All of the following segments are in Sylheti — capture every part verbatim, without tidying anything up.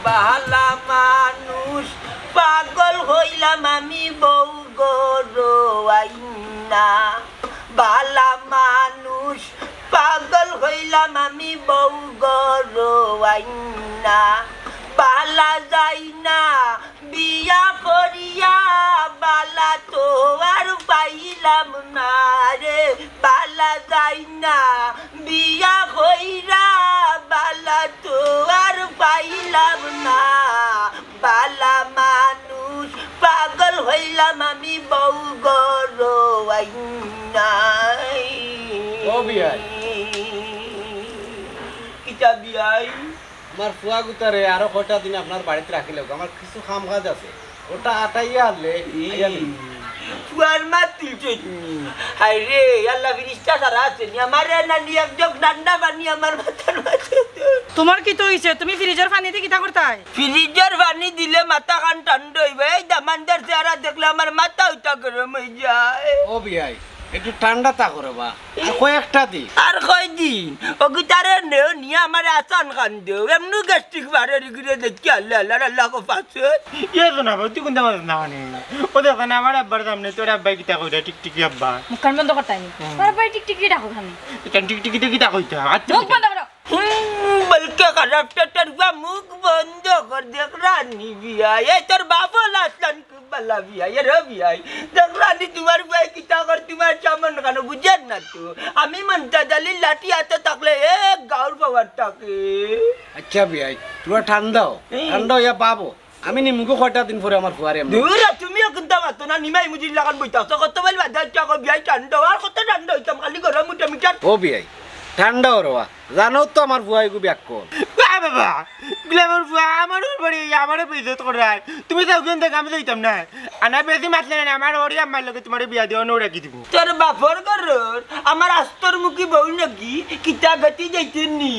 বালা মানুষ, পাগল হইলাম আমি বউ গরো আইন্না। বালা মানুষ, পাগল হইলাম আমি বউ গরো আইন্না। বালা যাই না বিয়া করিয়া, বালা তো আর পাইলাম না রে। বালা যাই না বিয়া কইরা, বালা তো আর পাইলাম না। বালা মানুষ, পাগল হইলাম আমি বউ গরো আইন্না। ও বিয়াই। কিতা বিয়াই? আমার ফুয়া গুতারে আরো কয়টা দিন আপনার বাড়িত রাখিলে, আমার কিছু কাম কাজ আছে, ওটা আটাইয়া আনলে আইয়া নিমু। ফুয়ার মাত তুলছে নি। হায় রে, আল্লাহ ফিরিস্তা ছাড়া আছে নি? আমারে না নি এক জগ ঠান্ডা পানি আমার মাথার মাঝে। তোমার কিতা অইছে? তুমি ফ্রিজর পানি দি কিতা করতায়? ফ্রিজর পানি দিলে মাথাখান ঠান্ডা অইবো। এই দামান্দর চেহারা দেখলে আমার মাথা উতা গরম অই যায়। ও বিয়াই, একটু ঠান্ডা তা করো বা। আর কয়েকটা দি। আর কয়দিন? ও গুতারে নেও নিয়া আমারে আসান খান দেও। এমনু গ্যাস্ট্রিক বাড়ের ইগুরে দেখি আল্লাহ, আল্লাহ, আল্লাহ কো পাছে। ইয়ে তো না, তুই কোনটা মাছ না মানে? ও দেখো না, আমার আব্বার সামনে তোর আব্বাই কিতা কইরা, টিকটিকি আব্বা। মুখখান বন্ধ করতায় নি। হুম। তোর আব্বাই টিকটিকি ডাকো খানি। এটা টিকটিকিতে কিতা কইতা? আচ্ছা, মুখ বন্ধ করো। হুম, বলকে খারাপ টেটের গুয়া মুখ বন্ধ কর, দেখরা নি বিয়াই। এই তোর বাপও লাস্টান বালা বিয়াই, এ রে বিয়াই। দেখরা নি তোমার বিয়াই কিতা কর, তোমার সামন খানো বুঝের না তো। আমি মন্তাজ আলীর লাঠি আতে থাকলে এক গাউর পাওয়ার থাকে। আচ্ছা বিয়াই, তোরা ঠান্ডা অও, হুম। ঠান্ডা অইয়া বাবো। আমি নিমুগু কয়টা দিন পরে আমার ফুয়ারে এমনে। দূর, তুমিও কিন্তু মাতো না, নিমাই মুজির লাগান বইতা আছো, কত বেল বাদে আইছো, বিয়াই ঠান্ডা, আর কত ঠান্ডা অইতাম, খালি গরম উঠে মিটার। ও বিয়াই, ঠান্ডা অও রে বা। জানো তো আমার ফুয়া ইগু বিয়াক্কল। বাহ বাবা, গুলামর ফুয়া, আমার ওর বাড়ি, আমারে বেইজ্জত করায়। তুমি যাও কিন্তু, আমি যাইতাম না। আনা বেশি মাতলে না, আমার ওরই আম্মার লগে তোমারে বিয়া দিও, নৌরা কি দিব। তোর বাপর ঘরর আমার আস্তর মুখী বউ নাকি, কিতা গতি যাইতে নি?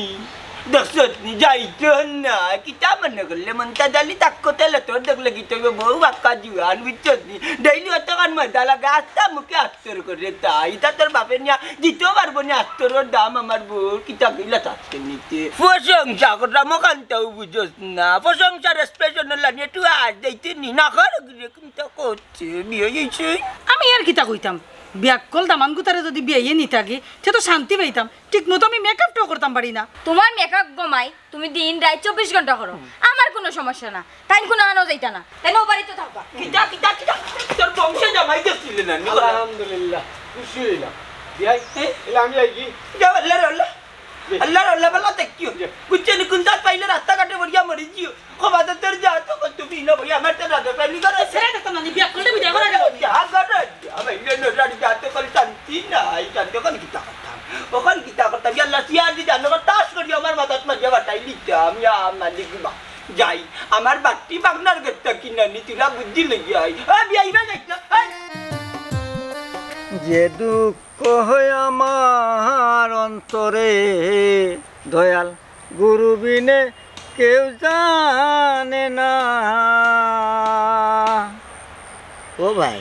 দেখছত নি, যাইতো না। কিতা মনে করলে মন্তাজ আলী তাক্কতে লতর দেখলে কিতা অইবো? বউ বাক্কা জুয়ান, বুঝছত নি? ডেইলি অতখান মজা লাগে, আস্তা মুখে আস্তর করে তাই। ইতা তোর বাপে নিয়া দিতেও পারবো নি আস্তরর দাম আমার বউর, কিতা কইলা তাতে নিতে। প্রশংসা করতাম, অখানটাও বুঝছ না। প্রশংসার expression অলা নিয়ে একটু আর দিতে নি, না কর গিরে, কিতা করছে, বিয়ে হইছে। আমি আর কিতা কইতাম, বিয়াক্কল দামান গুতারে যদি বিয়াইয়ে নিতাগি, তে তো শান্তি পাইতাম। ঠিক মতো আমি মেকআপটাও করতাম পারি না। তোমার মেকআপ গমাই, তুমি দিন রাইত চব্বিশ ঘন্টা করো, আমার কোনো সমস্যা না। তাইন কোনো আনো যাইতা না, তাইন ও বাড়িতে থাকবা। কিতা, কিতা, কিতা? তোর বংশে জামাই দেখছিলে না, নি? আলহামদুলিল্লাহ, খুশি হইলাম। বিয়াই, এ? এলে আমি আইগি। যাও, আল্লাহর আল্লাহ। জি। আল্লাহর আল্লাহ, বালা থাকিও। জি। বুঝছো নি, কোন জাত পাইলে রাস্তাঘাটে মরিয়া মরি যিও। খোবা তো তোর যা তো কর, তুমি না ভাই, আমার তো রাজা পাইলি করে। ছেড়ে দে তো নানি, বিয়া করলে বিদায় করা যাবে। যা করে, যা ভাই, লে, লে, রানি যা তো কর, শান্তি নাই, শান্তি অখন কিতা করতাম? অখন কিতা করতাম? ইয়া আল্লাহ, সিয়া দি জানো, তাস করি আমার মাথাত মারিয়া বাটাই লিতাম, ইয়া মালিক বা। যাই, আমার বাট্টি বাগনার গেটটা কিনা নি, তুলা বুদ্ধি লেগে আই। এ, বিয়া, ইবা যাইস না, এই। যে দুঃখ হয় আমার অন্তরে, দয়াল গুরু বিনে কেউ জানে না। ও ভাই,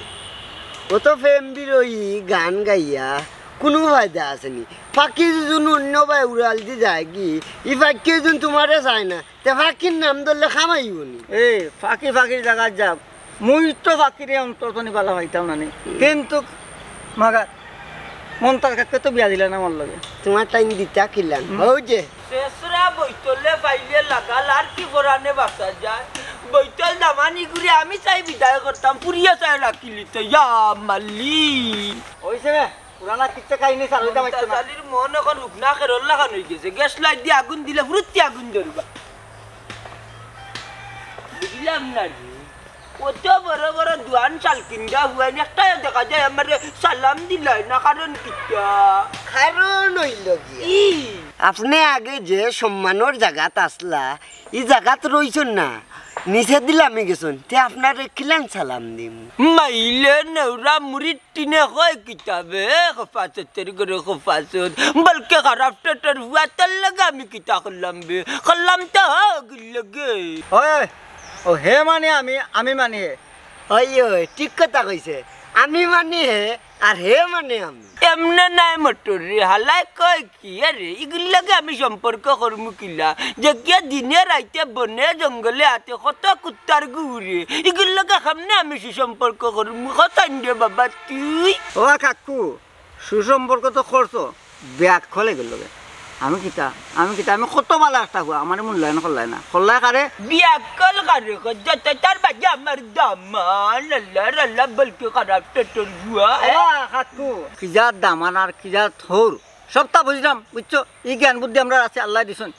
ও তো প্রেম বিরহী গান গাইয়া কুনু ফায়দা আছে নি। ফাকি যুদি অন্য বায় উড়াল দি যায়গি, ই ফাকি যুদি তুমারে চায় না, তে ফাকির নাম ধরলে কামাইবো নি? এ, ফাকি ফাকির জাগাত যাক। মুই তো ফাকিরে অন্তর তনে বালা পাইতাম না নি। কিন্তু মাগার মন্তাজ কাকায় তো বিয়া দিলা না আমার লগে। তুমার টাইম দিতা কিলান? হুম। অউ যে। শেষরা বইতলে পাইলে লাগাল, আর কি পরানে বাসা যায়। বইতল দামানি ঘুরে আমি চাই বিদায় করতাম, পুড়িয়া চাই রাখিলি তো, ইয়া মালি। অইছে বে, পুরানা কিচ্ছা কাহিনী চালু দাম আইছে না। মন্তাজ আলীর মন অখন রুকনা খেরর লাখান অই গেছে। গ্যাস লাইট দি আগুন দিলে ফুরুত্তি আগুন ধরবা। বুঝলাম না রে। অত বড় বড় দুয়ান শালকিন্দা হুয়াইন একটাও দেখা যায় আমারে সালাম দিলায় না, কারণ কিতা? কারণ অইলো গিয়া, ই। আপনে আগে যে সম্মানর জাগাত আছলা, ই জাগাত রইছইন না, নিচেদি লামি গেছইন, তে আপনারে কিলান সালাম দিমু? মাইলে নেউরা মুড়ির টিনে কয় কিতা বে, খোফাসতের ঘরে খোফাসত। বলকে খারাপ টেটের ফুয়া, তোর লগে আমি কিতা করলাম বে? করলাম তো হগির লগে। ওই, ও হে মানে আমি, আমি মানে হে। ওই, ওই, ঠিক কথা কইছে। আমি মানে হে, আর হে মানে আমি। এমনে নায় মোটর রে, হালায় কয় কি? আরে, ইগুর লগে আমি সম্পর্ক করমু কিলা? যে কিয়া দিনে রাইতে বনে জঙ্গলে আতে কত কুত্তার ঘুরে, ইগুর লগে কেমনে আমি সুসম্পর্ক করমু? কতাইন রে বাবা তুই? ও কাকু, সুসম্পর্ক তো করছো, বেআক্কল এগুর লগে। আমি কিতা, আমি কিতা, আমি কত ভালা একটা হুয়া, আমারে মূল্যায়ন করলায় না, করলায় কারে? বেআক্কল কারে কয়? যত তার বাজে আমার দামান, আল্লাহ, আল্লাহ, বলকে খারাপ টেটর হুয়া। ও কাকু, কি জাত দামান আর কি জাত হউর, সবটা বুঝলাম, বুঝছো? ই জ্ঞান বুদ্ধি আমরার আছে, আল্লায় দিছইন।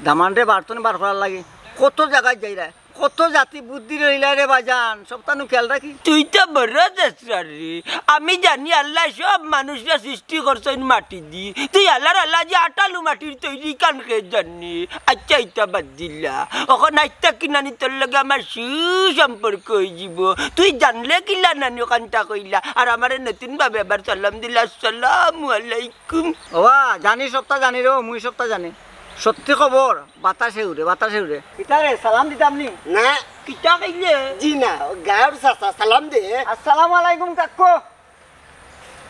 দামানরে বারতনে বার করার লাগি কত জাগাত যাইরা, কত জাতি বুদ্ধি লইলা রে বাজান, সবতানু খেয়াল রাখি। তুই তো বড় দেশরা রে। আমি জানি আল্লায় সব মানুষরে সৃষ্টি করছইন মাটি দি। তুই আল্লার আল্লাহ যে আটালু মাটির তৈরি কান কে জানি। আচ্ছা, ইতা বাদ দিলা। অখন আইজ থাকি নানি তোর লগে আমার সুসম্পর্ক অইযিবো। তুই জানলে কিলা নানি অখানতা কইলা। আর আমারে নতুন ভাবে আবার সালাম দিলা, আসসালামু আলাইকুম। ওবা, জানি সবতা জানি রে, মুই সবতা জানি। সত্যি খবর, বাতাসে উড়ে, বাতাসে উড়ে। কিতা রে, সালাম দিতাম নি? না। কিতা কইলে? জি না, গাউর চাচা, সালাম দে। আসসালামু আলাইকুম কাকু।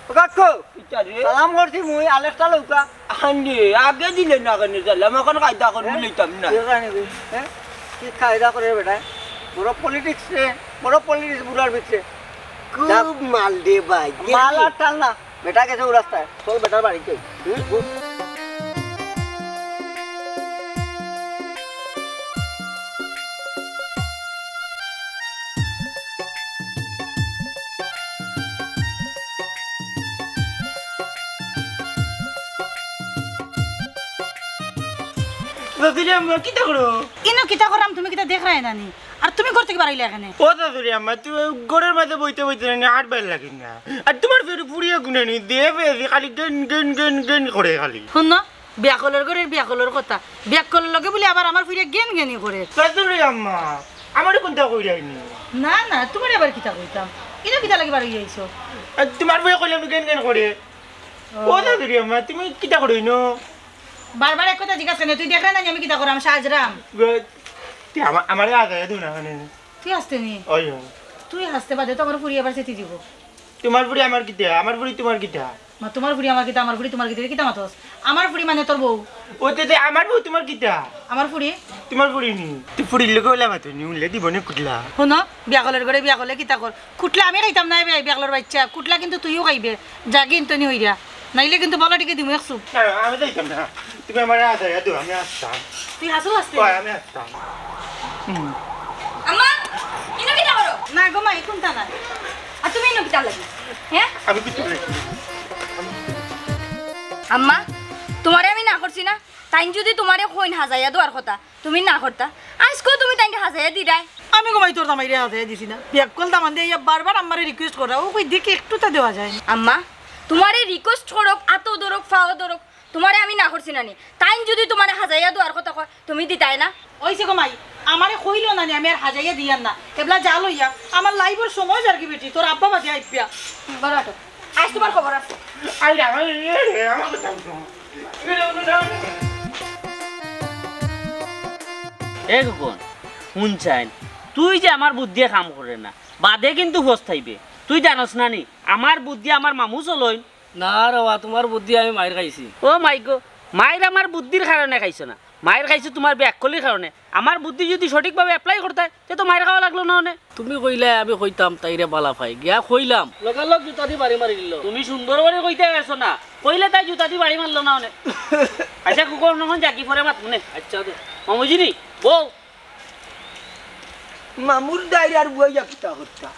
ও কাকু, কিতা রে? সালাম করছি মুই, আলেকটা লউক্কা। আহান রে, আগে দিলে না কেনে সালাম? অখন কায়দা করি লইতাম না। কি কায়দা করে বেটা? বড় politics রে, বড় politics বুড়ার ভিতরে। খুব মাল রে ভাই। মাল আর টাল না। বেটা গেছে ও রাস্তায়, চল বেটার বাড়িত যাই। হুম? শাশুড়ি আম্মা, কিতা করো? ইনো কিতা করাম, তুমি কিতা দেখরায় না নি? আর তুমি ঘর থাকি বারইলায় কেনে? ও শাশুড়ি আম্মা, তুমি ঘরর মাঝে বইতে বইতে না, আর ভালা লাগে না। আর তুমার ফুড়ি, ফুড়িয়ে গুনানি, দে বেশি খালি গেন গেন গেন গেন করে খালি। হুনো, বেআক্কলর ঘরর বেআক্কলর কথা। বেআক্কলর লগে বুলে আবার আমার ফুড়িয়ে গেন গেনি করে। শাশুড়ি আম্মা, আমারে কুনতা কইরায়নি? না, না, তুমারে আবার কিতা কইতাম? ইনো কিতা লাগি বারইয়া আইছো? আর তুমার ফুড়িয়ে কইলাম গেন গেন করে। ও। ও শাশুড়ি আম্মা, তুমি কিতা করো ইনো? বারবার এক কথা জিজ্ঞাসা কেনে? তুই দেখরায় না নি আমি কিতা করাম, সাজরাম? তে আমা-, আমারে আজাইয়া দিও না কেনে? তুই হাসতে নি? ওই, ওই। তুই হাসতে বাদে তো আমার ফুড়ি আবার চেতি দিবো। তুমার ফুড়ি আমার কিতা? আমার ফুড়ি তুমার কিতা? মা, তুমার ফুড়ি আমার কিতা, আমার ফুড়ি তুমার কিতা, কিতা মাতস? আমার ফুড়ি মানে তোর বউ। ও তে, তে আমার বউ তুমার কিতা? আমার ফুড়ি? তুমার ফুড়ি নি? তুই ফুড়ির লগে অলা মাতো নি, উল্লে দিবো নে কুটলা। হুনো, বেআক্কলর ঘরে বেআক্কলে কিতা কর? কুটলা আমি খাইতাম না, বে-, বেআক্কলর বাইচ্চা। কুটলা কিন্তু তুইও খাইবে। যাগি ইন্তনি হইরা। নাইলে কিন্তু বলা টিকে দিমু এক চুপ। না, আমি যাইতাম না। তুমি আমারে আজাইয়া দিও, আমি আসতাম। তুই হাসু হাসতে? ওই, আমি আসতাম। হুম। আম্মা, ইনো কিতা করো? না গো মাই, কুনতা না। আর তুমি ইনো কিতা লাগি? হ্যাঁ? আমি কিচ্ছু করি নাই। আম্মা, তুমারে আমি না করছি না? তাইন যুদি তুমারে কইন হাজাইয়া দেওয়ার কথা, তুমি না করতা। আইজকেও তুমি তাইনরে হাজাইয়া দিরায়। আমি গো মাই তোর জামাইরে হাজাইয়া দিছি না। বেআক্কল দামান্দে আইয়া বারবার আম্মারে request করা, ও কই দেখি একটুতা দেওয়া যায়। আম্মা, তুমারে request করুক, আতো ধরুক, ফাও ধরুক, তুমারে আমি না করছি না নি। তাইন যুদি তুমারে হাজাইয়া দেওয়ার কথা কয়, তুমি দিতায় না? অইছে গো মাই, আমারে কইলো না নি, আমি আর হাজাইয়া দিয়ার না। এবলা যা লইয়া, আমার লাইবর সময় যারগি বেটি, তোর আব্বা বাদে আইব্বা। বারো আটো। আইজ তুমার খবর আছে। আই রে, আমার, এ রে, আমার কথা হুনো। এ খোকন, হুনছাইন, তুই যে আমার বুদ্ধিয়ে কাম করে না, বাদে কিন্তু পস্তাইবে। তুই জানস না নি, আমার বুদ্ধিয়ে আমার মামু চলইন। না রে বা, তুমার বুদ্ধিয়ে আমি মাইর খাইছি। ও মাই গো, মাইর আমার বুদ্ধির কারণে খাইছো না, মাইর খাইছো তুমার বেআক্কলির কারণে। আমার বুদ্ধি যুদি সঠিকভাবে apply করতায়, তে তো মাইর খাওয়া লাগলো না অনে। তুমি কইলায় আমি কইতাম, তাইরে বালা পাই। গিয়া কইলাম। লগালগ জুতা দি বাড়ি মারি দিল। তুমি সুন্দর করি কইতায় পারছো না, কইলে তাই জুতা দি বাড়ি মারলো না অনে। আচ্ছা, খোকন, অখন যাগি, পরে মাতমু নে। আচ্ছা, দে। মামুজি নি, বউ। মামুর দায়রার বইয়া কিতা করতা?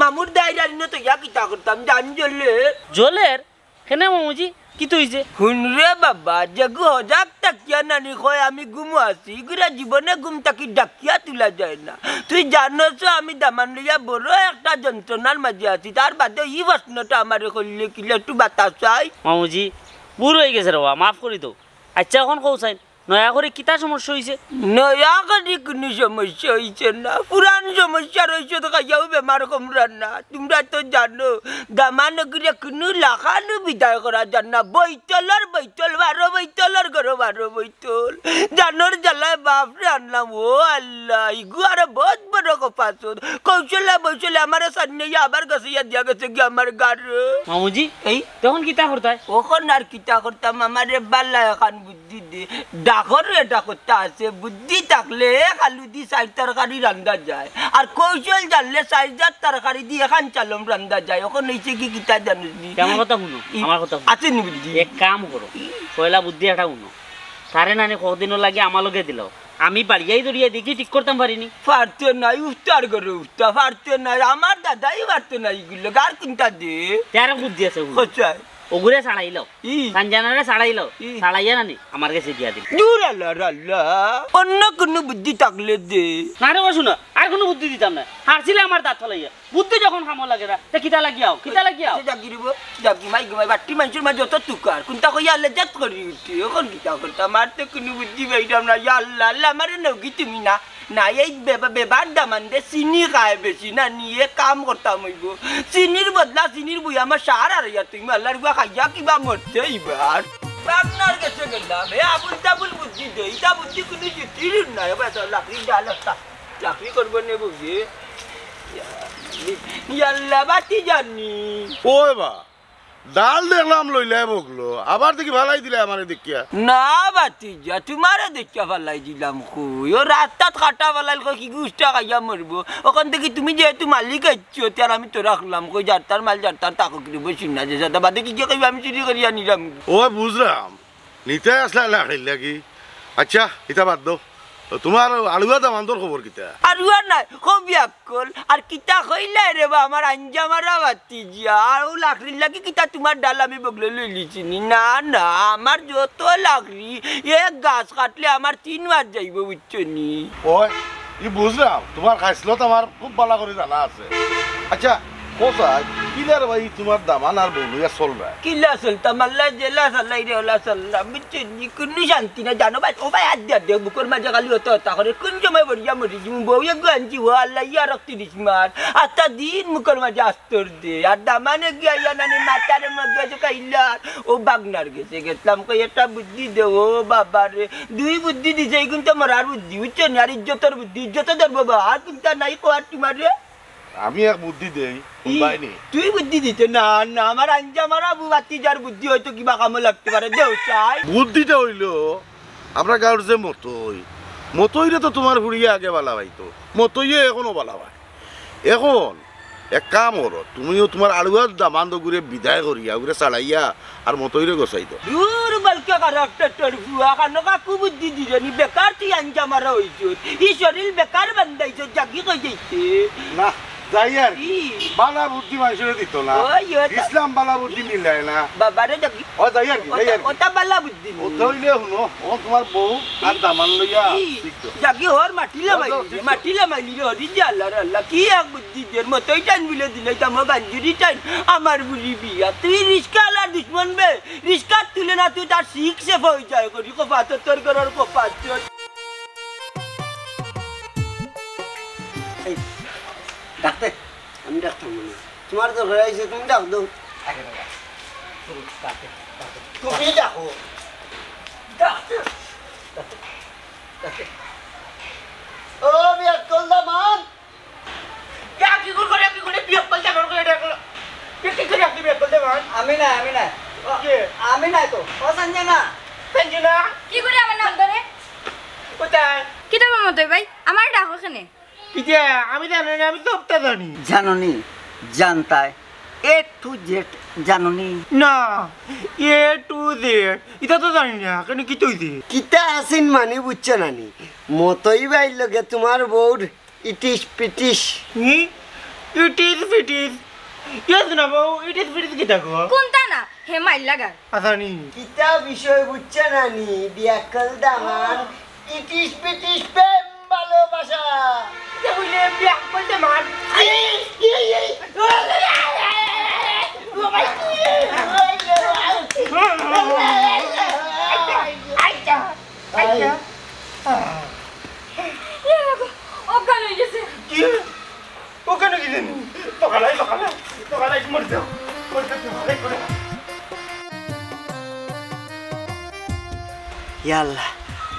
মামুর দায়রার ইনো তো ইয়া কিতা করতাম, জান জ্বলে। জ্বলের? কেনে মামুজি, কিতা অইছে? হুন রে বাবা, যেগু হজাগ থাকিয়া নানি কয় আমি ঘুমো আছি, ইগুরে জীবনে ঘুম থাকি ডাকিয়া তুলা যায় না। তুই জানস আমি দামান লইয়া বড় একটা যন্ত্রণার মাঝে আছি, তার বাদে ই প্রশ্নটা আমারে করলে কিলা, একটু বাতাস চাই। মামুজি, ভুল অইগেছে রে বা, মাফ করি দেও। আচ্ছা, অখন কও চাইন, নয়া করি কিতা সমস্যা অইছে? নয়া করি কুনু সমস্যা অইছে না, পুরান সমস্যা রইছে তো, খাইয়াও বেমার কমরা না। তুমরা তো জানো, দামান অগুরে কুনু লাখানউ বিদায় করা যার না। বৈতলর বৈতল, বারো বৈতলর ঘরো বারো বৈতল। জানর জ্বালায় বাপরে আনলাম, ও আল্লাহ, ইগু আরো বউত বড় কপাসত। কৌশলে বৌশলে আমারে সান্নাইয়া আবার গছাইয়া দিয়া গেছে গি আমার গারে। মামুজি, এই? তখন কিতা করতায়? অখন আর কিতা করতাম, আমারে বালা এখান বুদ্ধি দে। ডাকর এটা করতা আছে, বুদ্ধি থাকলে এক আলু দি চাইর তরকারি রান্দা যায়, আর কৌশল জানলে চাইর জাত তরকারি দি এখান চালম রান্দা যায়। অখন অইছে কি কিতা জানোস নি? তে আমার কথা হুনো, ই, আমার কথা হুনো। আছে নি বুদ্ধি? এক কাম করো, পয়লা বুদ্ধি একটা হুনো। তারে নানি কদিনর লাগি আমার লগে দিলাও, আমি বাড়িয়াই দড়িয়া দেখি ঠিক করতাম পারিনি। পারতে নাই, উফতার করে উফতা, পারতে নাই। আমার দাদাই পারতে নাই ইগুলো, গার কোনটা দে? তে আরো বুদ্ধি আছে, হুনো। কোথায়? ওগুরে ছাড়াইলাও, ই। সানজানারে ছাড়াইলাও, ই। ছাড়াইয়া নানি আমার গেছে দিয়া দিল। দূর আল্লাহ, আল্লাহ। অন্য কোনো বুদ্ধি থাকলে দে। না রে, ও শুনো, আর কোনো বুদ্ধি দিতাম না। হারছিলে আমার দাঁত ফালাইয়া। বুদ্ধি যখন কামো লাগে না, তে কিতা লাগিয়াও, কিতা লাগিয়াও? সে যাকি দিব, যাকি মাই ঘুমাই, বাট্টি মানষর মাঝে যত তুকার, কোনটা কইয়া আল্লাহ জাত করি উঠি, অখন কিতা করতাম, আর তো কোনো বুদ্ধি পাইতাম না, ইয়া আল্লাহ, আল্লাহ, আমারে নৌকি তুমি না, না, এই বেবা-, বেবার দামান দে, চিনি খায় বেশি না, নিয়ে কাম করতাম অইব, চিনির বদলা চিনির বই আমার সার আর ইয়া তুমি আল্লাহর গুয়া খাইয়া কিবা মরতে ইবার। আপনার গেছে গেলাম, হে আবুল তাবুল বুদ্ধি দে, ইটা বুদ্ধি কোনো জুতির না, এবার তো লাকড়ি ডাল একটা। চাকরি করবো নে বুঝি। ইয়াল্লা বাতি জানি। ওই বা, ডাল দেখলাম লইলাই বগলো, আবার দেখি ফালাই দিলে আমারে দেখিয়া। না বাতি যা, তোমারে দেখিয়া ফালাই দিলাম কই। ও রাস্তাত কাটা ফালাইল কই, কি গুষ্টা খাইয়া মরবো। অখন দেখি তুমি যেহেতু মালিক আইছো, তে আর আমি তো রাখলাম কই, যার তার মাল যার তার তাকো কিনবো শুন না, যে সাদা বাদে কি গিয়ে কইবা আমি চুরি করিয়া নিলাম। ও বুঝলাম, নিতে আসলা লাকড়ির লাগি। আচ্ছা, ইতা বাদ দেও। তোমার আড়ুয়া দামান্দর খবর কিতা? আড়ুয়া নাই, কবি আক্কল। আর কিতা কইলাই রে বা, আমার আঞ্জা মারা বাতি যা। আর ও লাকড়ির লাগি কিতা তোমার ডাল আমি বগলে লইলিছি নি? না, না, আমার যত লাকড়ি, এক গাছ কাটলে আমার তিন মাস যাইব, বুঝছো নি? ওই, ই বুঝলাম, তোমার খাইছলত আমার খুব ভালা করি জানা আছে। আচ্ছা, কোথায়, কিলার ভাই তোমার দামান আর বউ লইয়া চলরা? কিলা চলতাম, আল্লাহ জেলা চালাই রে, ওলা চাল্লা, বুঝছো নি? কোনো শান্তি নাই, জানো ভাই, ও ভাই, আর দে, দে, বুকর মাঝে খালি হতা হতা করে, কোন সময় বড়িয়া মরি যিমু, বউ এগু আনছি, ও আল্লাহ, ইয়া রক্তি দিস মার, আস্তা দিন মুখর মাঝে আস্তর দে, আর দামানে গিয়া ইয়া নানি মাতারে মধ্যে আছে কাইলার, ও বাগনার গেছে গেছলাম, কই একটা বুদ্ধি দে, ও বাবা রে, দুই বুদ্ধি দিছে, এই কিন্তু মরার বুদ্ধি, বুঝছো নি? আর ইজ্জতর বুদ্ধি, ইজ্জত ধরবো বা, আর কোনটা নাই কো আর তোমার রে? আমি এক বুদ্ধি দেই, ই, শুনবায়নি? তুই বুদ্ধি দিতে না, না, আমার আঞ্জা মারা বউ বাতি যার বুদ্ধি হয়তো কিবা কামো লাগতে পারে, দেও চাই। বুদ্ধিটা হইলো, আমরা গাঁওর যে মতই, মতইরে তো তোমার ফুড়িয়ে আগে বালা পাইতো, মতইয়ে এখনো বালা পায়। এখন এক কাম করো, তুমিও তোমার আড়ুয়ার দামান্দ গুরে বিদায় করিয়া, ওগুরে ছাড়াইয়া আর মতইরে গছাই দাও। দূর বলকে কারো একটা তোর ফুয়া কানো কাকু বুদ্ধি দিলে নি, বেকার তুই আঞ্জা মারা হইছত। ই শরীর বেকার বান্ধাইছত, জাগি কই যাইতে? না, যাই আর কি। ই। বালা বুদ্ধি মানুষরে দিত না। ওই, ওই তা- ইসলাম বালা বুদ্ধি মিলায় না। বাবারে জাগি। ও, যাই আর কি, যাই আর কি। ওটা বালা বুদ্ধি নি। ওটা হইলে হুনো, ও তোমার বউ আর দামান লইয়া ই। শিখতো। জাগি ওর মাটি লামাই যাও, দিছে, যাও, মাটি লামাই নিলে হরি যে আল্লাহ রে আল্লাহ, কি এক বুদ্ধি দের মতো এই টাইম বুলে দিলে, এটা আমার গাঞ্জুরি টাইম, আমার বুলি বিয়া। তুই রিস্কা আলার দুশমন বে, রিস্কা তুলে না তুই তার শিখ সে হয়ে যায় করি, কপাত তোর করার কপাত তোর। এই, ডাকতে? আমি ডাকতাম না। তোমার দরকার হয়েছে, তুমি ডাক দাও। আগে ডাক। তুমি ডাকো। ডাকতে, ডাকতে, ডাকতে। ও, বিয়াক্কল দামান। ইয়া, কি করে, কি করে বিয়াক্কল দামান করে ডাকলো? ইয়া, কি করে আপনি বিয়াক্কল দামান? আমি না, আমি না। কে? আমি না তো। ও, সঞ্জনা। সঞ্জনা? কি করে আমার নাম ধরে? কোথায়? কিতা বা মতই ভাই? আমার ডাকো কেনে? কিতা? আমি জানি না, আমি সবটা জানি। জানো নি? জানতায়। A to Z জানো নি? না, A to Z। ইটা তো জানি না, কেনে কিতা অইছে? কিতা আছিন মানে বুঝছো না নি? মতই ভাইর লগে তোমার বউর ইটিস পিটিস। হুম? ইটিস পিটিস? ইয়ে শোনা বউ, ইটিস পিটিস কিতা গো? কোনটা না? হে মাইল লাগার। আসানি। কিতা বিষয় বুঝছো না নি? বিয়াক্কল দামান, ইটিস পিটিস প্রেম ভালোবাসা। ইটা কইলে বিয়াক্কল দামান। এই, এই, এই। ও ভাই। আচ্ছা। ইয়াল্লা,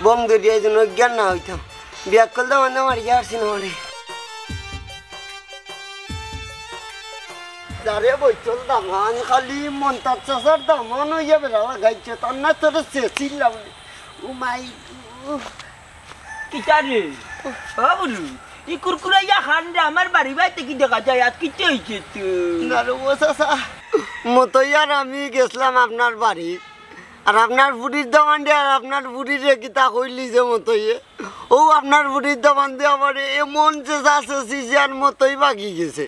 বম ধরিয়া যেন অজ্ঞান না অইতাম। বিয়াক্কল দামান্দে মারিয়া আরছি না রে। যারে বইতল দামান, খালি মন্তাজ চাচার দামান অইয়া বেড়া লাগাইছে, তার না তোরে চেঁচিলাম। ও মাই গো। কিতা রে? ও বুলু, ই কুরকুরাইয়া খান রে, আমার বাড়ি বাড়িতে কি দেখা যায়? আর কিতা অইছে তো? না রে ও চাচা, মতই আর আমি গেছলাম আপনার বাড়ি, আর আপনার বুড়ির দামান্দে আর আপনার বুড়িরে কিতা কইলি যে মতইয়ে, ও আপনার বুড়ির দামান্দে আমারে এমন চেঁচা চেঁচিছে আর মতই বাগি গেছে।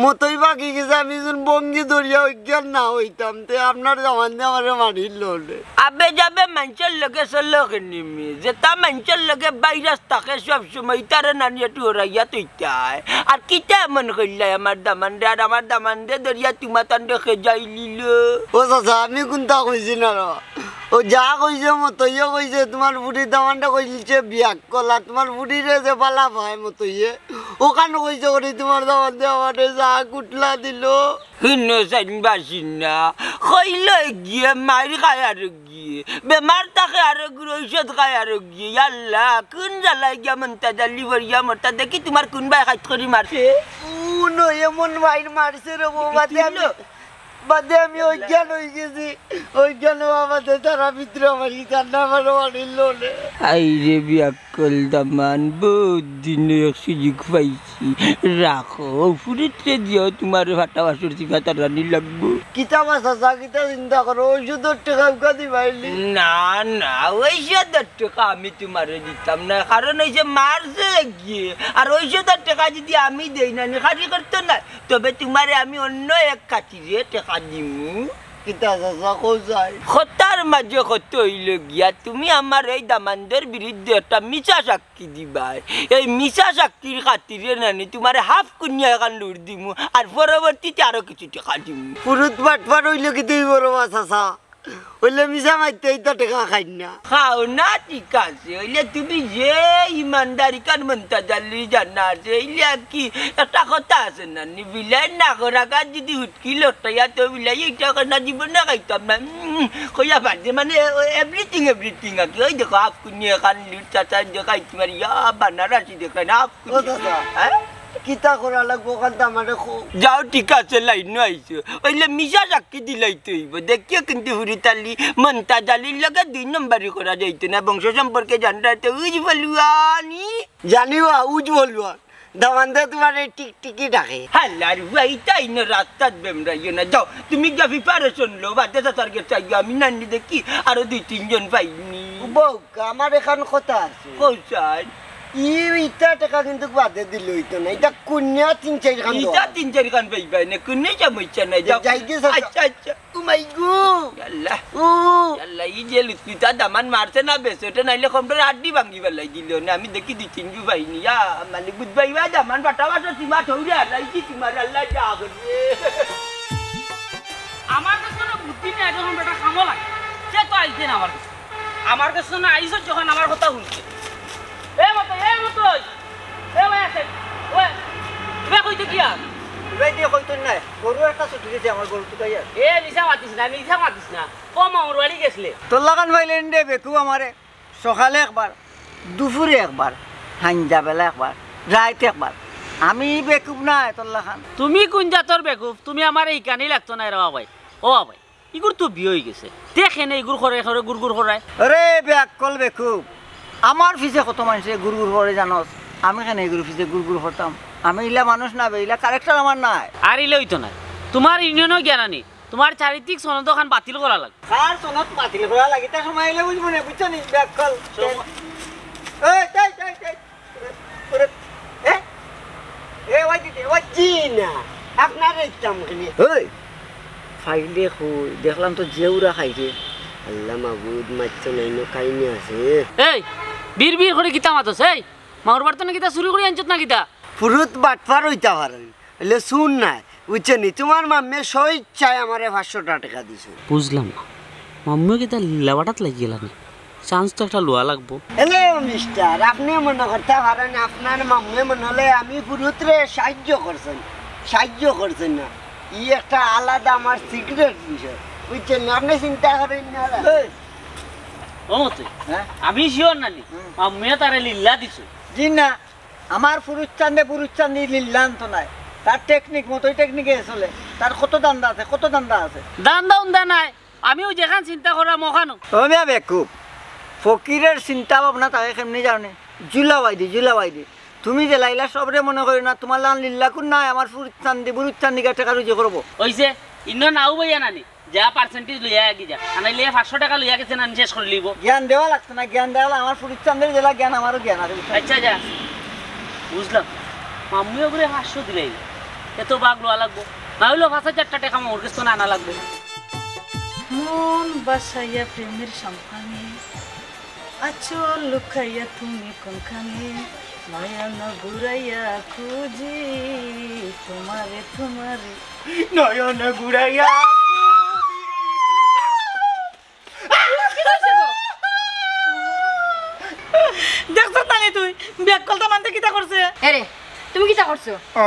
মতই বাগি গেছে, আমি যখন বঙ্গি ধরিয়া অজ্ঞান না অইতাম, তে আপনার দামান্দে আমারে মারিল নে। আবে যাবে মানষর লগে চলো কেনে মি, যেতা মানষর লগে ভাইরাস থাকে সব সময়, তারে নানি একটু হরাইয়া তৈতায়। আর কিতা এমন কইলাই আমার দামান্দে, আর আমার দামান্দে ধরিয়া তুমা তান্ডে খেজাই লিল। ও চাচা, আমি কুনতা কইছি না রে। ও যা কইছে মতইয়ে কইছে, তুমার বুড়ির দামান্দে কইছে বিয়াক্কল, আর তুমার বুড়িরে যে বালা পায় মতইয়ে, অখান কইছে করি তুমার দামান্দে আমারে যা কুটলা দিল। হিনো সাইন বাসিন না, কইল গিয়ে মাইর খায় আর গিয়ে, বেমার থাকে আর গুড় ঔষধ খায় আর গিয়ে। ইয়াল্লা, কুন জ্বালায় গিয়া মন্তাজ আলী ভরিয়া মরতা দেখি তুমার কুন বায় খাইত করি মারছে। ও নয়, এমন মাইর মারছে রে বাবা, দে আমি বাদে আমি অজ্ঞান অই গেছি। অজ্ঞান অওয়া বাদে তারা ভিতরে আমার কি কান্না আমার বাড়ির লোনে। আই রে বিয়াক্কল দামান, বহুত দিনে এক সুযোগ পাইছি। রাখো, ফুরিতরে দিও, তুমারে ফাটা বাসর চিপা তার রানি লাগবো। কিতা বা চাচা, কিতা চিন্তা করো, ঔষধর টেকা উকা দিবাইলি? না, না, ঔষধর টেকা আমি তুমারে দিতাম না, কারণ অইছে মারছে গিয়ে, আর ঔষধর টেকা যদি আমি দেই না, নি খালি করতো না। তবে তুমারে আমি অন্য এক খাতিরে টেকা দিমু। কিতা চাচা, কও চাই? কথার মাঝে কথা অইল গিয়া, তুমি আমার এই দামান্দর বিরুদ্ধে একটা মিছা সাক্ষী দিবায়। এই মিছা সাক্ষীর খাতিরে নানি তুমারে হাফ কুনিয়া এখান লুট দিমু, আর পরবর্তীতে আরো কিছু টেকা দিমু। ফুরুত বাটপার অইল কি তুই বড় মা চাচা? অইলে মিছা মাততে ইতা টেকা খাইন না। খাও না, ঠিক আছে। অইলে তুমি যে ইমানদারি কার মন্তাজ আলী জানা আছে, অইলে আর কি একটা কথা আছে না, নি বিলাই না করা কাজ যদি হুটকি লটকাইয়া তো বিলাই, ইটা করে না জীবনে খাইতাম না। উম, কইয়া বাদে মানে everything, everything আর কি। ওই দেখো, হাফ কুনি এখান লিট চাচা দেখাই তোমার ইয়া বানারসি দেখে না, হাফ ও কুনি। চাচা, হ্যাঁ? কিতা করা লাগবো ওখান তো আমারে কও। যাও, ঠিক আছে, লাইনো আইছো। অইলে মিছা সাক্ষী দিলাইতে অইবো। দেখিও কিন্তু হুরিতালি, মন্তাজ আলীর লগে দুই নম্বরি করা যাইতো না। বংশ সম্পর্কে জানরা তো উজ বলুয়ানি। জানিবা, উজ বলুয়ান। দামান্দে তোমারে টিকটিকি ডাকে। হালার ভাই, তাই না রাস্তাত বেমরাইও না। যাও, তুমি গিয়া preparation লও, বাদে চাচার গেছে আইও, আমি নানি দেখি আরো দুই তিনজন পাইনি। বউকা, আমার এখান কথা আছে। কও চাই। ই ইটা টেকা কিন্তু বাদে দিলে অইতো না, ইটা কুনিয়া তিন চাইর খান ইটা দেওয়া। তিন চাইর খান পাইবায় না, কুনি সমস্যা নাই, যাও। যাই গেছে। আচ্ছা, আচ্ছা। ও মাই গো। আল্লাহ। ও। আল্লাহ, ই যে লুতলুতা দামান মারছে না বেশ, ওটা নাইলে কমটার আড্ডি ভাঙি বেলাই দিল না। আমি দেখি দুই তিন জু পাইনি। ইয়া, মালিক বুঝবাই বা দামান বাটা বাটা সীমা থৌরে আর নাই কি তোমার আল্লাহ যা করবে। আমার কাছে কোনো বুদ্ধি নেই, যখন বেটা কামো লাগে, সে তো আইছে না আমার কাছে। আমার কাছে না আইসো যখন আমার কথা শুনছে। এ মতই, এ মতই, এ ভাই আছে, ওই, এ কইতে কি আর? এ দিয়ে কইতো না, গরু একটা ছুটি গেছে আমার গরু তুকাইয়া। এ মিছা মাতিস না, মিছা মাতিস না। ও মামুর বাড়ি গেছলে। তোর লাগান ভাই লেন দে বেকু আমারে। সকালে একবার, দুপুরে একবার, হাইঞ্জা বেলা একবার, রাইত একবার। আমি বেকুব না, তোর লাখান। তুমি কোন জাতর বেকুব? তুমি আমারে ইকানি লাগতো না রে বাবাই। ও বাবাই, ইগুর তো বিয়ে হয়ে গেছে। দেখে নে ইগুর করে করে গুড় গুড় করায়। আরে বেআক্কল বেকুব, আমার পিছে কত মানুষে গুড় গুড় করে জানোস? আমি কেনে ইগুর পিছে গুড় গুড় করতাম? আমি ইলা মানুষ না বে, ইলা character আমার নাই। আর ইলে হইতো না। তোমার ইউনিয়নও জ্ঞান আনি, তোমার চারিত্রিক সনদ খান বাতিল করা লাগে। কার সনদ বাতিল করা লাগে? তার সময় এলে বুঝবো না, বুঝছো নি? বেআক্কল। সময় এই, এই, এই, এই। ওরে, এ? এ, ওই দিদি, ওই জি না। আপনার এই কাম খালি। ওই, ফাইলে কই? দেখলাম তো জেউরা খাইছে। আল্লাহ মাবুদ, মারছো নাই, নো কাহিনী আছে। এই, বিড় বিড় করে কিতা মাতস? এই, মাগুর বাড়িতে না কিতা চুরি করে আনছত না কিতা? ফুরুত বাটপার হইতা পারে। এলে শুন না, বুঝছো নি? তোমার মাম্মে স্বইচ্ছায় আমারে পাঁচশোটা টেকা দিছে। বুঝলাম না, মাম্মে কিতা লেবাটাত লাগি গেলা নি? চান্স তো একটা লওয়া লাগবো। হ্যালো মিস্টার, আপনি মনে করতে পারেন আপনার মাম্মে মনে হলে আমি ফুরুতরে সাহায্য করছেন, সাহায্য করছেন না। ই একটা আলাদা আমার সিক্রেট বিষয়, বুঝছইন নি? আপনে চিন্তা করইন না। এই, ও মতে, হ্যাঁ? আমি শিওর নানি, হুম। মামুয়ে তারে লিল্লা দিছে। জি না, আমার ফুরুত চান্দে, ফুরুত চান্দি লিল্লা আনতো নায়। তার টেকনিক মতোই টেকনিকে চলে। তার কত ধান্দা আছে, কত ধান্দা আছে। ধান্দা উন্দা নাই, আমি অউ যেখান চিন্তা কররাম অখানউ। ও মিয়া বেকুব, ফকিরের চিন্তা ভাবনা থাকে কেমনে জানো নি? জুলাবাই দি, জুলাবাই দি। তুমি যে লাইলা সবরে মনে করিও না, তুমার লাখান লিল্লাকুর নায়, আমার ফুরুত চান্দি, ফুরুত চান্দি গা টেকা রুজি করবো। অইছে, ইনো নাও বইয়া নানি, যা পার্সেন্টেজ লইয়া আগি যা, আনাইলে পাঁচশো টেকা লইয়া গেছে নানি শেষ করিলিবো। জ্ঞান দেওয়া লাগতো না, জ্ঞান দেওয়া লাগে, আমার ফুরুত চান্দির যেলা জ্ঞান আমারও জ্ঞান আছে। আচ্ছা যা, বুঝলাম। মামুয়ে বুলে পাঁচশো দিলাই, এত ভাগ লওয়া লাগবো, না অইলেও পাঁচ হাজার টেকা মামুর গেছ থনে আনা লাগবো। মন বাসাইয়া প্রেমের সম্পানে, আঁচল লুকাইয়া তুমি কোনখানে? নয়ন ঘুরাইয়া খুঁজি তোমারে, তোমারে। নয়ন ঘুরাইয়া খুঁজি। কিতা অইছে গো? দেখছস নানি তুই? বিয়াক্কল দামান্দে কিতা করছে? এরে, তুমি কিতা করছো? ও,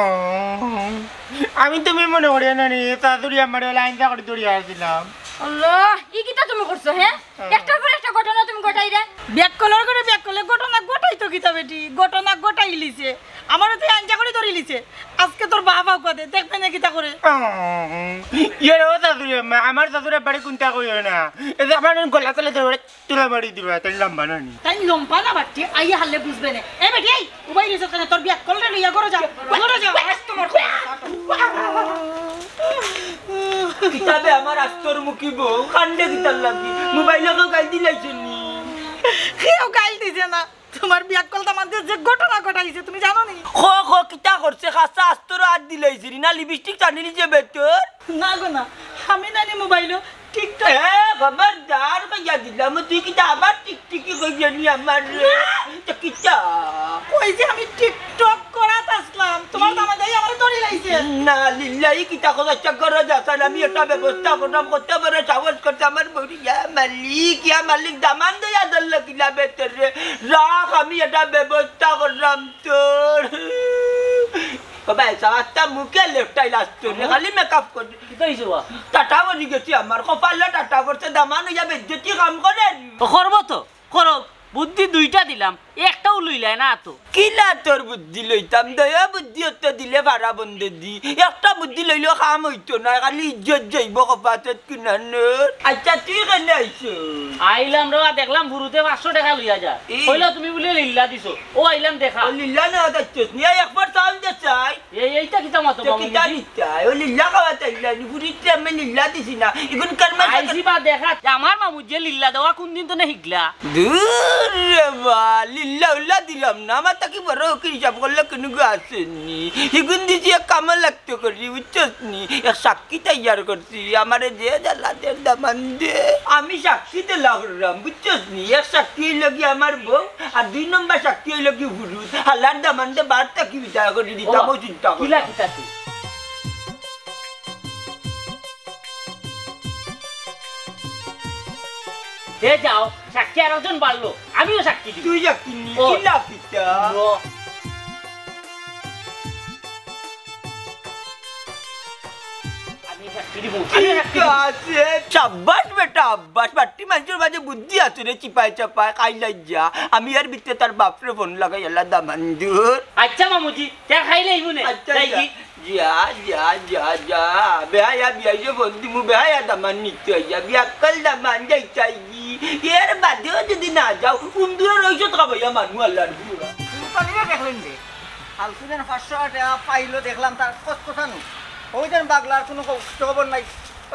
আমি তুমি মনে করিও নানি, শাশুড়ি আমারে লাইন চাকরি ধরিয়া আছিলাম। আল্লাহ, ই কিতা তুমি করছো, হ্যাঁ? হ্যাঁ। একটার পর একটা ঘটনা তুমি ঘটাইরায়। বিয়াক্কলর ঘরে বিয়াক্কলে ঘটনা ঘটাইতো কিতা বেটি? ঘটনা ঘটাইলিছে। আমারে তো আইনজা করি ধরিলিছে। আজকে তোর বাপ আউক্কা দে, দেখবে নে কিতা করে। ইয়ে রে, ও শাশুড়ি আম্মা, আমার শাশুড়ি বাড়ি কুনটা কইও না। এই যে আমার গলা তলে ধরে তুলা মারি দিবা, তাই লম্বা না নি। তাই লম্বা না বাটি, আইয়া হারলে বুঝবে নে। এ বেটি, এই, উবাই রইছস কেনে? তোর বিয়াক্কলরে লইয়া ঘরো যা, ঘরো যা। আজ তোমার কিতাবে আমার আস্তর মুখী বউ, কান্দে কিতার লাগি? মোবাইলো কেউ গাইল দিলাইছে নি? কেউ গাইল দিছে না। তোমার বিয়াক্কল দামান্দে যে ঘটনা ঘটাইছে, তুমি জানো নি? খ, খ, কিতা করছে? খাসা আস্তর আত দিলাইছে নি? না লিপস্টিক টানিলিছে বেতর? না গো না, আমি নানি মোবাইলো TikTok। এ, খবরদার কইয়া দিলাম, তুই কিতা আবার টিকটিকি কইলি নি আমারে? তো কিতা? কই যে আমি TikTok করাত আছলাম, তোমার দামান্দাই আমারে ধরিলাইছে। না, লিল্লাহি কিতা কথা, আচ্ছা, করো যা, স্যার, আমি একটা ব্যবস্থা করলাম, কত বড় সাহস করছে আমার বউরি, ইয়া মালিক, ইয়া মালিক, দামান্দে ইয়া দল্ল কিলা বেতর রে, রাখ, আমি একটা ব্যবস্থা করলাম তোর। ও ভাই, সাবাস্তা মুখে লেফটাই লাস্ট রে, খালি মেকআপ করে। কিতা অইছে বা? টাটা পড়ি গেছে আমার, কপালো টাটা পড়ছে, দামান অইয়া বেইজ্জতি কাম করে। ও, করবো তো, করো। বুদ্ধি দুইটা দিলাম, একটাও লইলায় না তো। কিলা তোর বুদ্ধি লইতাম, দয়া বুদ্ধি অত দিলে ফারা বন্দে দি। একটা বুদ্ধি লইলেও কাম অইতো না, খালি ইজ্জত যাইবো কপাতত কুনানোর। আচ্ছা, তুই কেনে আইছো? আইলাম রে বা, দেখলাম ফুরুতে পাঁচশো টেকা লইয়া যা। ই। কইলা তুমি বুলে লিল্লা দিছো। ও আইলাম দেখা। ও লিল্লা না, দেখছস নি? এই একবার চাউল দে চাই। এই, এইটা কিতা মাতো তো মামু কিতা বুঝি? নিতাই? ও লিল্লা খাওয়া চাইলা নি? ফুরিতে আমি লিল্লা দিছি না। ইগুন কার মাঝে আইছি বা দেখা। আমার মামু যে লিল্লা দেওয়া কোন দিন তো না হিগলা? দূর রে বা, লিল্লা উল্লা দিলাম না। আমার তাকি বড় কি হিসাব করলে কোনো গো আসেনি। ইগুন দিছি এক কামে লাগতো করি, বুঝছস নি? এক সাক্ষী তৈয়ার করছি। আমারে যে জ্বালাদের দামান দে। আমি সাক্ষী দিলাম, বুঝছস নি? এক সাক্ষী অইলো গি আমার বউ, আর দুই নম্বর সাক্ষী অইলো গি ফুরুত। হালার দামান্দে বার থাকি বিদায় করি দিতাম, ও, ও চিন্তা কিলা করতাম। কিতা তুই? এ যাও, সাক্ষী আর একজন বাড়লো, আমিও সাক্ষী দিব। তুই সাক্ষী নি, ও। কিলা কিতা? ও। আমি সাক্ষী দিব, আমি সাক্ষী দিব। ঠিক আছে, সাব্বাস বেটা, সাব্বাস। বাট্টি মানষর মাঝে বুদ্ধি আছে রে, চিপায় চাপায়, খাইলাই যা। আমি এর ভিতরে তার বাপরে ফোন লাগাই, আল্লাহ দামান্দুর। আচ্ছা মামুজি, তে খাইলাই মনে। আচ্ছা, যাই যা। কি? যা, যা, যা, যা। বেহায়া বিয়াইরে ফোন দিমু, বেহায়া দামান নিতে আইয়া। বিয়াক্কল দামান যাইতাই গি। এর বাদেও যদি না যাও, উন্দুরের ঔষধ খাবাইয়া মানু আল্লাহর বুড়া। সুলতানিরা দেখলেন যে, আলকুদান পাঁচশো টেকা পাইলো, দেখলাম তার কত কথা নু। ওই যেন বাগলার কোনো খ-, খোঁজ খবর নাই।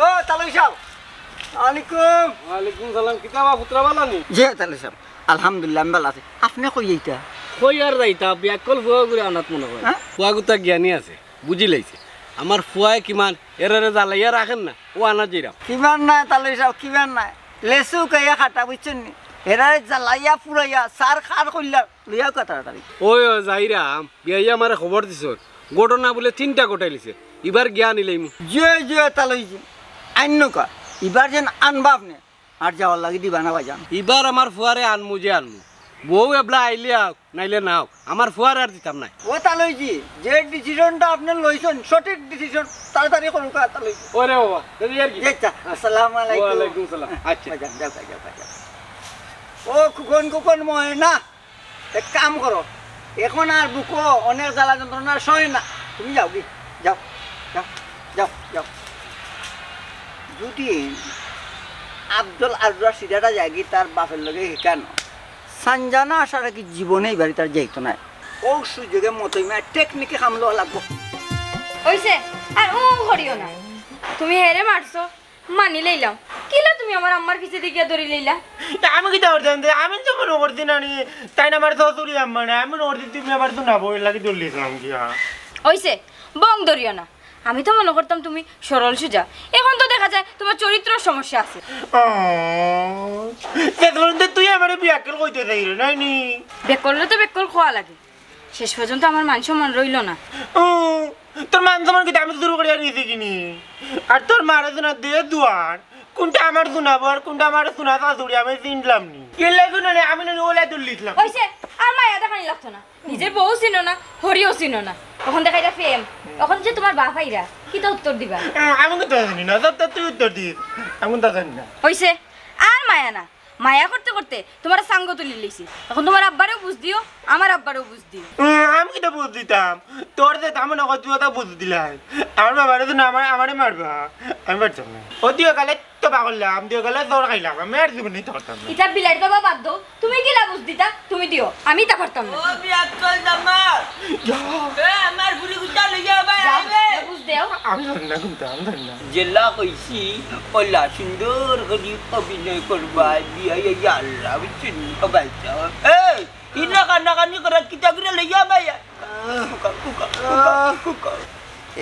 ও, তালুই সাহেব, আলাইকুম। ওয়ালাইকুম সালাম। কিতা বা পুত্রা বালা নি? জি, তালুই সাহেব, আলহামদুলিল্লাহ, আমি ভালা আছি। আপনে কই এইটা? কই আর যাইতা, বিয়াক্কল ফুয়া ঘুরে আনাত মনে হয়। হ্যাঁ? ফুয়া গুতা জ্ঞানী আছে, বুঝি লাইছে। আমার ফুয়ায় কিমান এরারে জ্বালাইয়া রাখেন না, ও আনা জিরাম। কিমান নাই, তালুই সাহেব, কিমান নাই। লেসু কাইয়া খাটা, বুঝছেন নি? এরারে জ্বালাইয়া পুড়াইয়া সার খার কইলা লইয়া কথা তাড়াতাড়ি। ওই, ওই, যাইরাম, বিয়াইয়া আমারে খবর দিছর। ঘটনা বুলে তিনটা ঘটাইলিছে। ইবার গিয়া নিলাইমু। জয় জয় তালুই জি। আইন্নকা। ইবার যেন আনবা আপনে। আর যাওয়ার লাগি দিবা না ভাইজান। ইবার আমার ফুয়ারে আনমু যে আনমু। বউ এবলা আইলে আউক, নাইলে না আউক, আমার ফুয়ার আর দিতাম নায়। ও তালইজি, যে ডিসিশনটা আপনে লইছইন, সঠিক ডিসিশন, তাড়াতাড়ি করুক্কা তালইজি। ওরে বাবা, দেখি আর কি। জি, আচ্ছা, আসসালামু আলাইকুম। ওয়ালাইকুম সালাম। আচ্ছা। যাও, যাও, যাও, যাও। ও খুকন, খুকন ময়না, এক কাম করো, এখন আর বুকো অনেক জ্বালা যন্ত্রণা সয় না, তুমি যাওগি, যাও, যাও, যাও, যাও। যদি আব্দুল আজরা সিডাটা যায়গি তার বাপের লগে হিকানো, সানজানা আশা রাখি জীবনে ই বাড়িত আর যাইতো নায়। ও সুযোগে মতই মায় টেকনিকে কাম লওয়া লাগবো। অইছে, আর উ করিও না। তুমি হেরে মারছো, মানি লইলাম। কিলা তুমি আমার আম্মার পিছেদি গিয়া ধরি লইলা? তা আমি কিতা করতাম? তে আমি তো মনো করছি না নি, তাইন আমার শ্বশুরি আম্মা না, আমি মনো করছি তুমি আমার তো না বউর লাগি ধরলিছিলাম গিয়া। অইছে, বং ধরিও না। আমি তো মনো করতাম তুমি সরল সুজা, এখন তো দেখা যায় তুমার চরিত্রর সমস্যা আছে। ও, শেষ পর্যন্ত তুই আমারে বিয়াক্কেল কইতে চাইরে, নায় নি? বেক্কলরে তো বেক্কল কওয়া লাগে, শেষ পর্যন্ত আমার মান সম্মান রইলো না। ও, তোর মান সম্মান কিতা আমি চুরি করিয়া নিছি কিনি? আর তোর মারে তো না দিয়ে দুয়ার, কুনটা আমার জুনাবো আর কুনটা আমার জুনা শাশুড়ি আমি চিনলাম নি। কিলা জুনা নি, আমি না নি ওলা তুললিছিলাম। অইছে, আর মায়া দেখানি লাগতো না। নিজর বউ চিনো না, হরিও চিনো না। অখন দেখাইরা প্রেম। অখন যে তুমার বাপ আইরা, কিতা উত্তর দিবা? আহ, আমি তো জানি না, সব তো তুই উত্তর দিস। আমি তো জানি না। অইছে, আর মায়া না। মায়া করতে করতে তুমার সাঙ্গ তুলি লইছি। অখন তুমার আব্বারেও বুঝ দিও, আমার আব্বারেও বুঝ দিও। উম, আমি কিতা বুঝ দিতাম? তোর যে তামন অকল তুই অতা বুঝ দিলাই। আমার বাবারে তো না, আমার, আমারে মারবা। আমি পারতাম না। অতি অকালে তো পাগল করলাম, দুই অকালে তোর খাইলাম। আমি আর জীবনে তো পারতাম না। ইতা বিলাইর বাবা বাদ দেও। তুমি কিলা বুঝ দিতা? তুমি দিও। আমি ইতা পারতাম না। ও বিয়াক্কল জামাই। যা। এ, আমার ফুরি গুতা লইয়া ভাই যাও, আইবে। বুঝ দেও। আমি জানি না কুনটা, আমি জানি না। যেলা কইছি, অলা সুন্দর করি অভিনয় করবা, দিয়া, ইয়া, ইয়া আল্লাহ, বুঝছনি? ও ভাই সাহেব। এই, ইলা কানাকানি করা, কিতা করি লইয়া ভাই? কুকা, কুকা, কুকা, কুকা।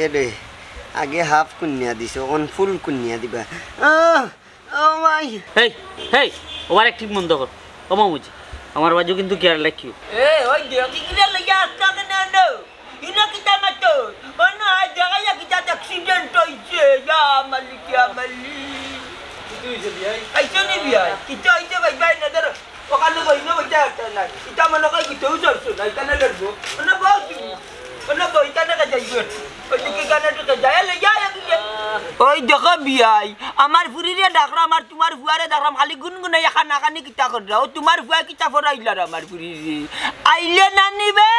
এ রে, আগে হাফ কুনিয়া দিছো, অখন ফুল কুনিয়া দিবা। আহ, ও মাই। হেই, হেই, ওভার অ্যাক্টিং বন্ধ কর। ও মামুজি, আমার বাজু কিন্তু কেয়ার লাইক ইউ। এ, ওই দেখি কিলা লইয়া আস্তা কেনে আনো? ইনো কিতা মাতো? অনো আজ জাগায় কিতা অ্যাক্সিডেন্ট অইছে? ইয়া মালিক, ইয়া মালিক। কিতা অইছে বিয়াই? আইছো নি বিয়াই? কিতা অইছে ভাই, ভাই, না ধরো। অখানো বইনো বইটা একটা নাই। ইটা মনে কয় কিতাও চলছে না, ইখানো লড়বো। অনো বউ তুমি। অনো বউ, ইখানো কে যাইবে? ওইদিকে ইখানো ঢুকে যায়, এ, লইয়া আয় এদিকে। ওই দেখো বিয়াই, আমার ফুরিরে ডাকরাম আর তুমার ফুয়ারে ডাকরাম, খালি গুনগুনাইয়া কানাকানি কিতা কররা? ও তুমার ফুয়া কিতা ফরাইলার আমার ফুরিরে? আইলে না নি বে?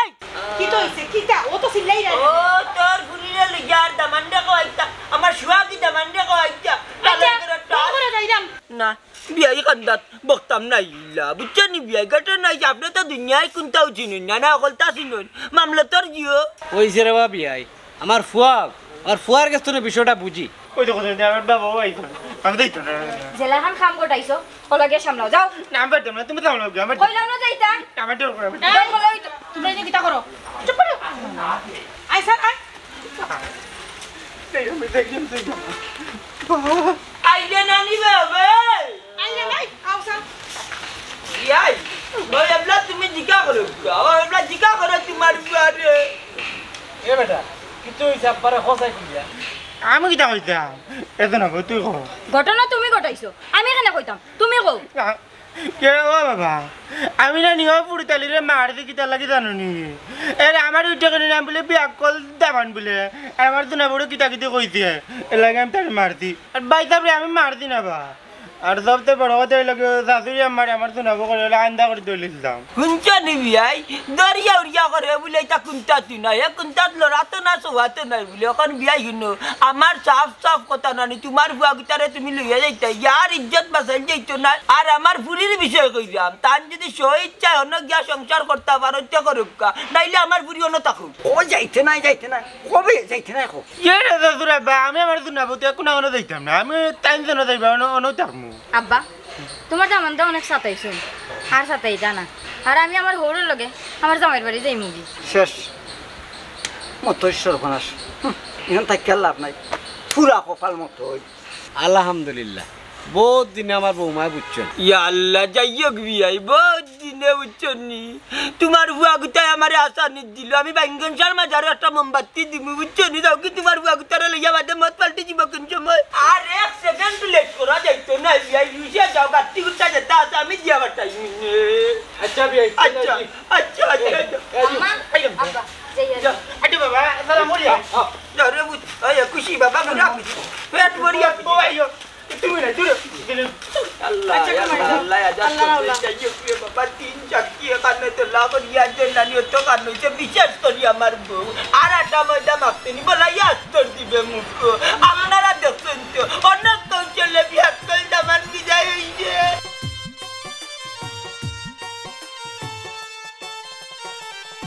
কিতা অইছে? কিতা? ও তো চিল্লাইরা। ও তোর ফুরিরে লইয়া আর দামান্দরে কওয়াইতা। আমার সোয়াগি দামান্দরে কওয়াইতা। আচ্ছা, তাহলে তোরা ফোন করে যাইরাম। না, বিয়াই কান্দাত বকতাম না ইলা। বুঝছো নি বিয়াই? ঘটনা অইছে, আপনে তো দুনিয়ার কুন্তাও চিনইন না, না অকলতা চিনইন। মামলতর জিও। অইছে রে বা বিয়াই। আমার ফুয়া, আমার ফুয়ার গেছ থনে বিষয়টা বুঝি। ওই দেখো, ওই দেখো, আমার বাবাও আইছে। আমি যাইতাম না। যেলাখান কাম গটাইছো, অলা গিয়া সামলাও, যাও। না, আমি পারতাম না, তুমি সামলাও গিয়া, আমার কইলাম না যাইতা। আমার ডর করে, আমার ডর করে। এই, তোমরা এই যে কিতা করো? চুপ করো। আয় স্যার, আয়। এই, আমি দেখি, আমি দেখি। আইলে না নি বে? আইলে নাই, আও স্যার। ইয়াই, ওই এবলা তুমি জিকা করো, ও এবলা জিকা করো তুমার ফুয়ারে। এ বেটা, কিতা অইছে আব্বারে কও চাই খুলিয়া? আমি কিতা কইতাম? এত না, তুই ক। ঘটনা তুমি ঘটাইছো, আমি কেনে কইতাম? তুমি কও। আ, কে ও বাবা? আমি না নিও ফুড়িতালিরে মারছি কিতার লাগি জানো নি? এরে আমার উঠে কেনে নাম বলে বিয়াক্কল দামান বলে। আর আমার তো না বড় কিতা কিতি কইছে। এর লাগি আমি তারে মারছি। আর ভাই সাহেবরে আমি মারছি না বা। আর সবচেয়ে বড় কথা অইলো কি, শাশুড়ি আমারে আমার সোনাবো করে অইলো আন্দা করি তুলিলাম। হুনছো নি বিয়াই? দরিয়া উরিয়া করে বুলে ইতা কুন্তা তুই না, হে কুন্তাত লড়াতো না, সোয়াতো নাই বুলে। অখন বিয়াই হুনো, আমার সাফ সাফ কথা নানি, তুমার ফুয়া কিতারে তুমি লইয়া যাইতা, ইয়ার ইজ্জত বাঁচাইল যাইতো না। আর আমার ফুরির বিষয়ে কইলাম, তান যদি স্ব ইচ্ছায় অনো গিয়া সংসার করতা পারো, তে করুক্কা, নাইলে আমার ফুরি অনো থাকুক। ও যাইতে নাই, যাইতে নাই, কবে যাইতে নাই, কবে? কে রে শ্বশুর আব্বা, আমি আমার সোনাবো তো এখন অনো যাইতাম না, আমি তাইন যেন যাইবা, অনো, অনো থাকমু। আব্বা, তুমার দামান্দে অনেক সাতাইছইন, আর সাতাইতা না। আর আমি আমার হউরর লগে আমার জামাইর বাড়ি যাইমুগি। শেষ। মতই সর্বনাশ। হুম, ইখান থাকিয়া লাভ নাই। পুরা কপাল মতই। আলহামদুলিল্লাহ, বউত দিনে আমার বউমায় বুঝছইন। ইয়া আল্লাহ, যাই হোক বিয়াই, বউত দিনে বুঝছো নি? তুমার ফুয়া গুতায় আমারে আশা নিদিল, আমি বাইঙ্গন সার মাঝারে একটা মোমবাতি দিমু, বুঝছো নি? যাও কি তুমার ফুয়া গুতারে লইয়া বাদে মত পাল্টি দিব কোন সময়? আর এক সেকেন্ড লেট করা যাইতো না, বিয়াই, লুইসা যাও, গাত্তি গুতা যেতা আছে আমি দিয়া বাটাই। আচ্ছা বিয়াই। আচ্ছা, আচ্ছা, আচ্ছা, আচ্ছা। আম্মা, আব্বা, যাই আর। আচ্ছা বাবা, সালাম করি। যা রে বুঝ, আয় খুশি বাবা, বুড়া। পেট ভরিয়া। ও আইও। তুমি না, দূরে। আল্লাহ, আচ্ছা, আল্লাহ, আল্লাহ, আল্লাহ, আল্লাহ। আল্লাহ, আল্লাহ। বাবা, তিন চারটি কানে তো লাভ করিয়া যে নানি তো কান হইছে, বিশেষ করি আমার বউ। আর আটা ময়দা মাখতে নি, বলা ইয়াস তোর দিবে মুখ। আপনারা দেখছেন তো, অনেক